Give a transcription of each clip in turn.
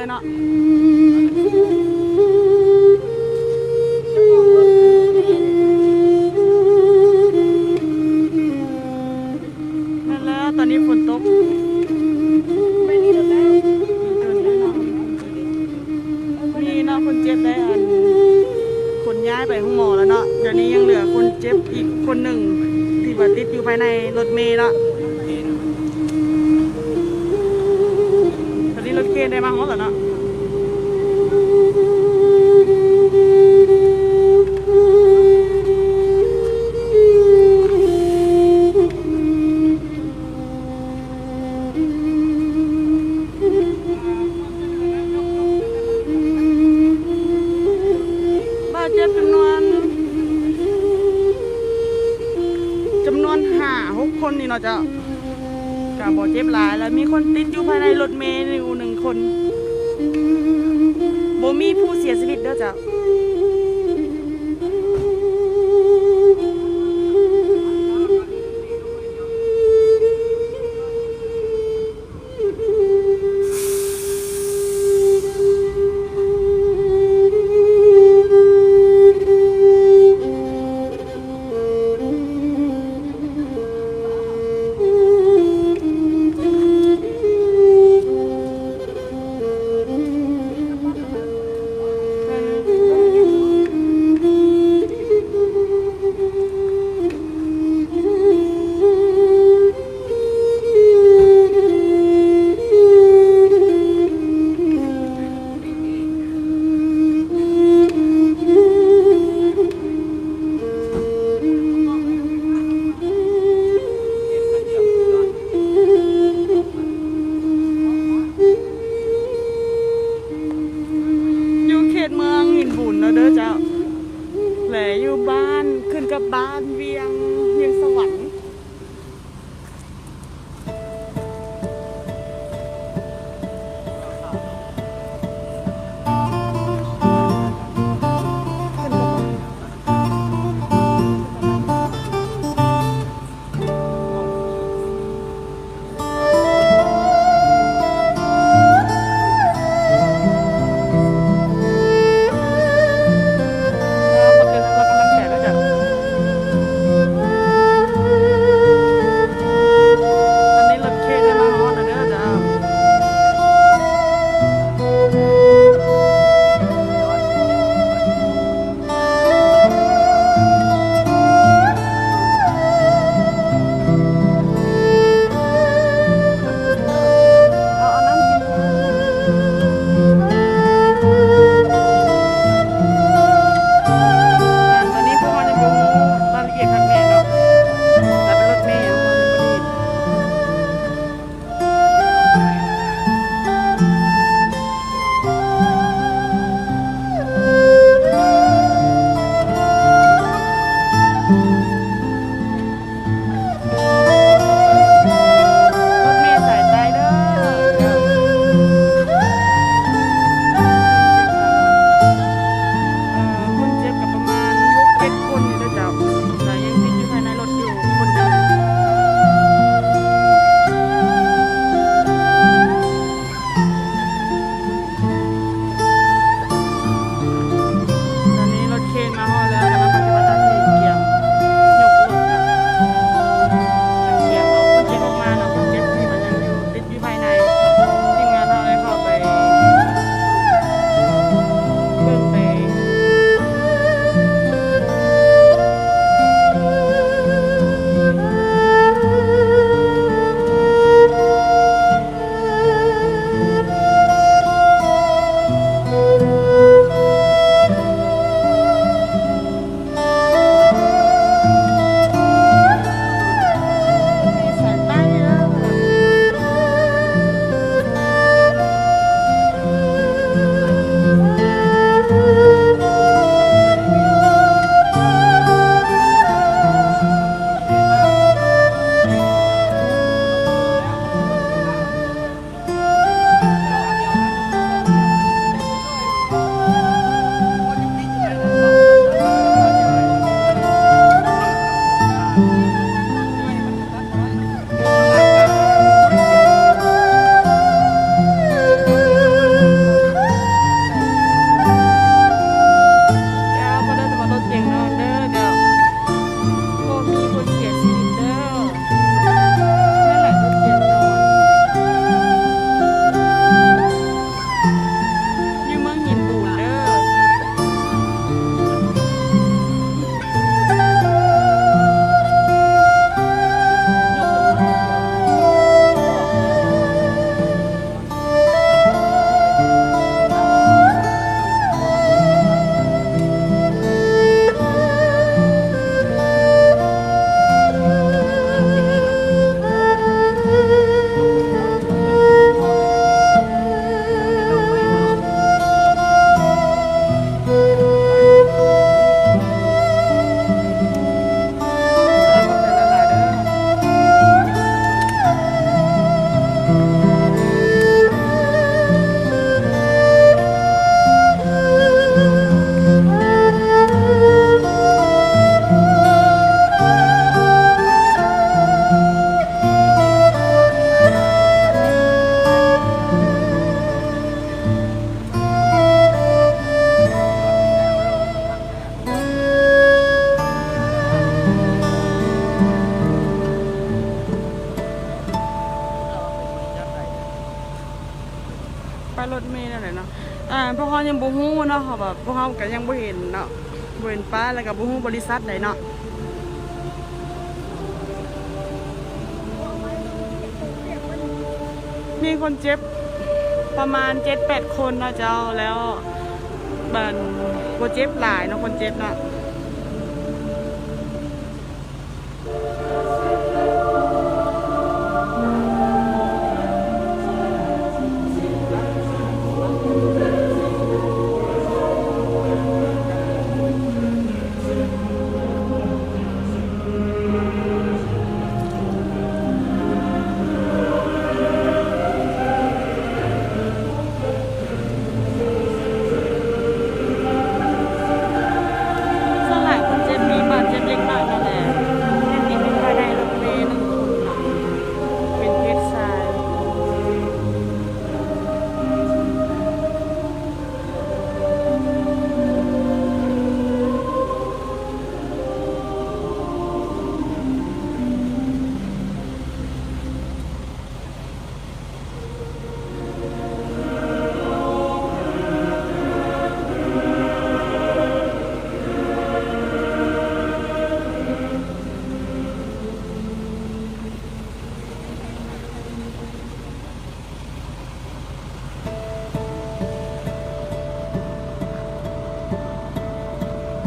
ເນາະ ແມ່ນແລ້ວ ຕອນນີ້ຝົນຕົກ ມີເນາະ ຄົນເຈັບໄດ້ ອັນ ຂົນຍ້າຍໄປໂຮງໝໍແລ້ວເນາະ. ດຽວນີ້ຍັງເຫຼືອຄົນເຈັບອີກຄົນໜຶ່ງ ທີ່ວ່າຕິດຢູ່ພາຍໃນລົດເມເນາະ. ຕອນນີ້ລົດເຄນໄດ້ມາຮອດແລ້ວເນາະ. ບາດເຈັບຈຳນວນ ຈຳນວນຫ້າຫົກຄົນນີ້ເນາະເຈົ້າ. ກະບໍ່ເຈັບຫຼາຍ ແລະ ມີຄົນຕິດຢູ່ພາຍໃນລົດເມຢູ່ໜຶ່ງຄົນ ບໍ່ມີຜູ້ເສຍຊີວິດເດີເຈົ້າ. ເພິ່ນ ລົດເມແນວໃດເນາະ ອ່າ ພວກເຮົາຍັງບໍ່ຮູ້ເນາະ ເພາະວ່າພວກເຮົາກໍຍັງບໍ່ເຫັນເນາະ ບໍ່ເຫັນປ້າຍ ແລ້ວກໍບໍ່ຮູ້ບໍລິສັດໃດເນາະ. ມີຄົນເຈັບປະມານເຈັດແປດຄົນເນາະເຈົ້າ ແລ້ວ ອັນ ບໍ່ເຈັບຫຼາຍເນາະ ຄົນເຈັບເນາະ. ສ່ວນຫຼາຍຄົນເຈັບມີບາດເຈັບເລັກນ້ອຍນັ້ນແຫຼະ ແຕ່ຕິດຢູ່ພາຍໃນລົດເມໜຶ່ງຄົນເນາະ ເປັນເພດຊາຍ.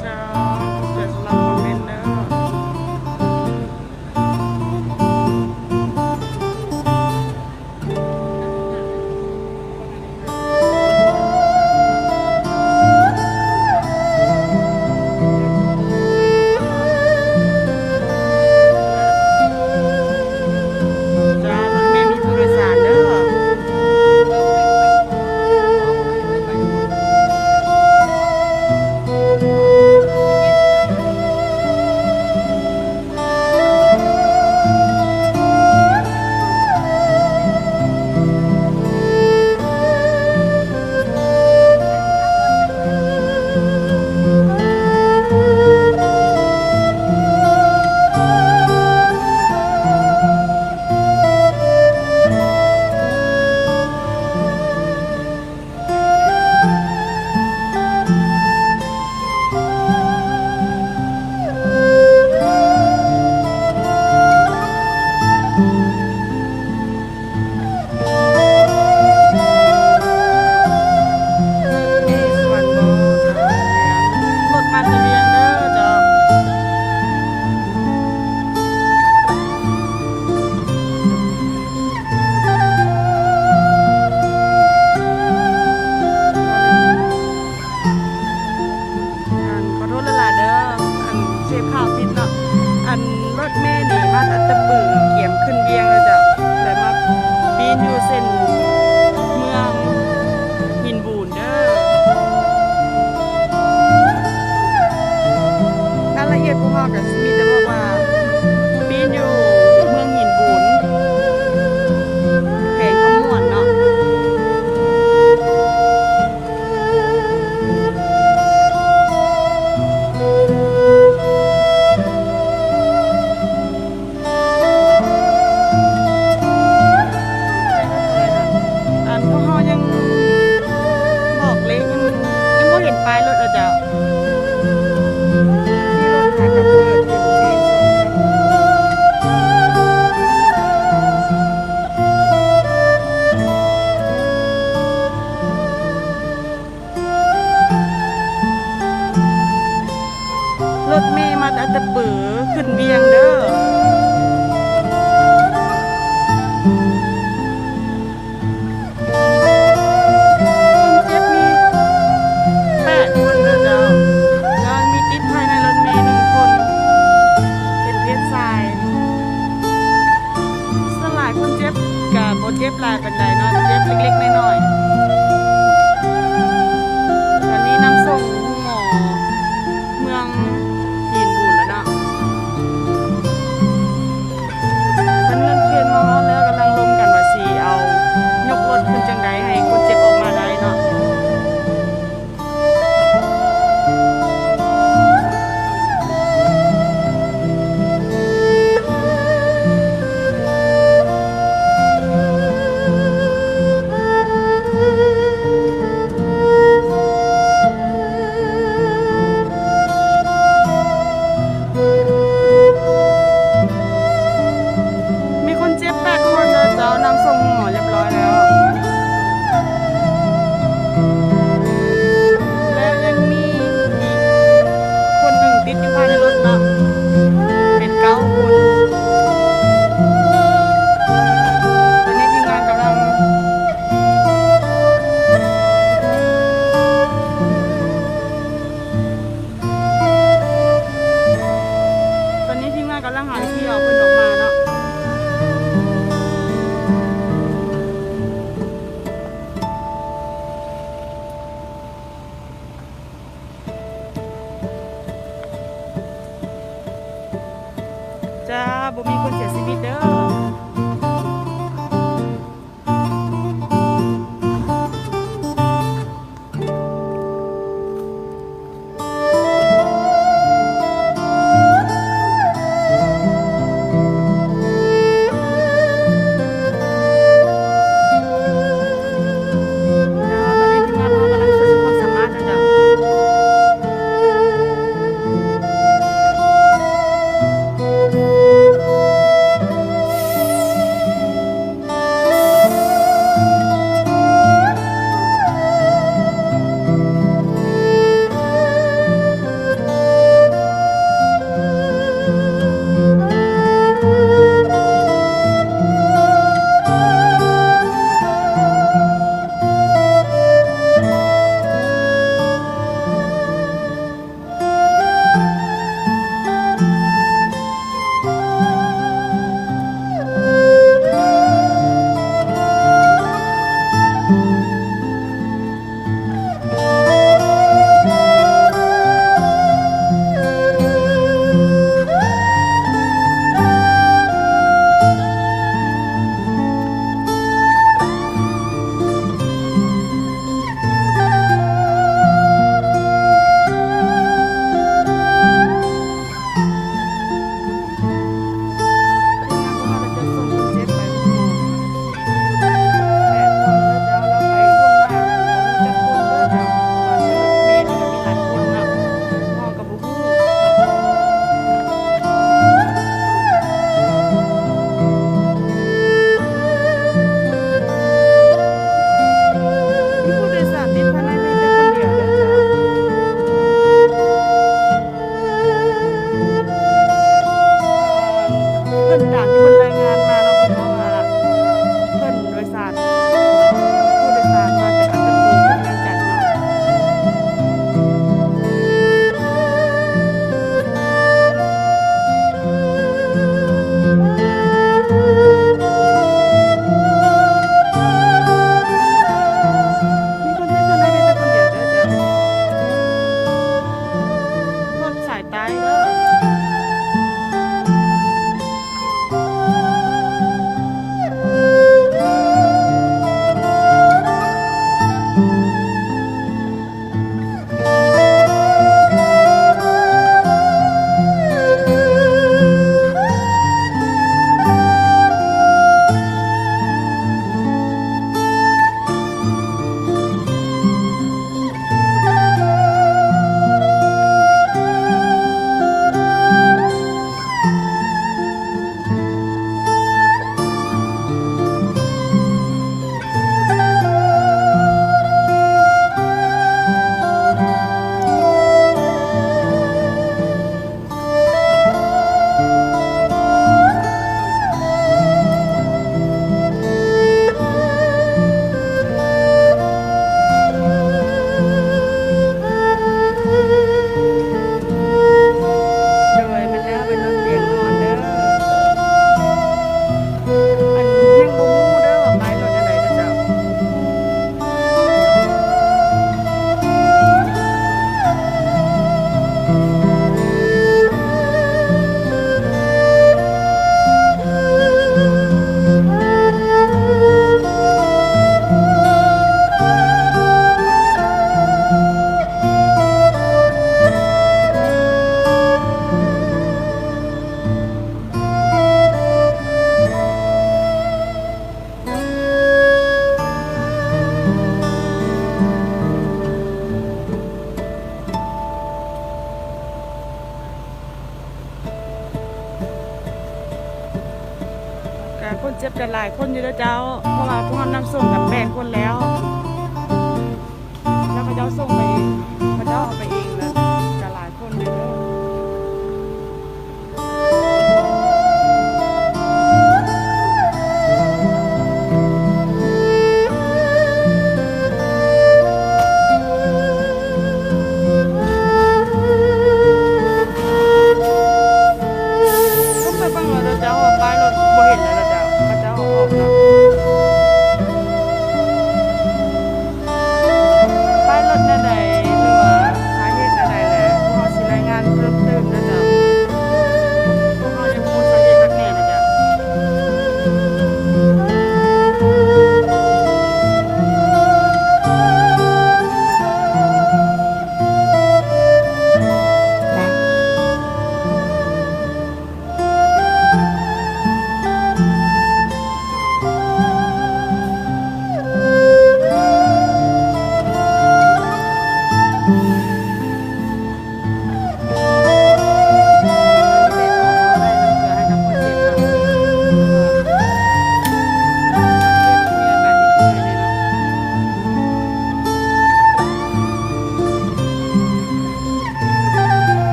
ເຈົ້າ ຂອບໃຈສຳລັບຄອມເມັນເດີ. ເຈົ້າ ລົດເມມີຜູ້ໂດຍສານເດີ. ມີສວນບໍ່? ລົດມາແຕ່ວຽງເດີເຈົ້າ. ອັນ ຂໍໂທດຫຼາຍໆເດີ ອັນ ເສບຂ່າວຜິດເນາະ ອັນ ລົດເມນີ້ມາແຕ່ຕະປື ກຽມຂຶ້ນວຽງເດີເຈົ້າ ແລ້ວມາປີ້ນຢູ່ເສັ້ນເມືອງຫີນບູນເດີ. ລາຍລະອຽດພວກເຮົາກໍມີແຕ່ບອກວ່າ ປີ້ນຢູ່ເມືອງຫີນບູນ ແຂວງຄຳມ່ວນເນາະ. ອັນ ພວກເຮົາຍັງບອກເລກ ຍັງ ຍັງບໍ່ເຫັນປ້າຍລົດເດີເຈົ້າ. ຂີ່ລົດຫາກັບເປີດຢູ່ທີ່ ລົດເມມາແຕ່ຕະປືຂຶ້ນວຽງເດີ. ຄົນເຈັບມີແປດຄົນເດີເຈົ້າ ແລ້ວມີຕິດພາຍໃນລົດເມໜຶ່ງຄົນ ເປັນເພດຊາຍ. ສ່ວນຫຼາຍຄົນເຈັບກະບໍ່ເຈັບຫຼາຍປານໃດເນາະ ເຈັບເລັກໆນ້ອຍໆ. ຕອນນີ້ນຳສົ່ງໂຮງໝໍເມືອງຫີນບູນແລ້ວເນາະ. ເພິ່ນເຄື່ອນມາຮອດແລ້ວ ກຳລັງລົມກັນວ່າຊິເອົາ ຍົກລົດຂຶ້ນຈັ່ງໃດໃຫ້ຄົນເຈັບອອກມາໄດ້ເນາະ. ເ ຄົນເຈັບກໍຫຼາຍຄົນຢູ່ເດີເຈົ້າ ເພາະວ່າພວກເຮົານຳສົ່ງກັນແປດຄົນແລ້ວ ແລ້ວເຂົາເຈົ້າສົ່ງໄປເອງ ເຂົາເຈົ້າເອົາໄປເອງ ແລ້ວກໍຫຼາຍຄົນຢູ່ເດີ. ເບິ່ງແລ້ວເດີເຈົ້າ ປ້າຍລົດບໍ່ເຫັນແລ້ວເດີເຈົ້າ ເຂົາເຈົ້າເອົາອອກແລ້ວ.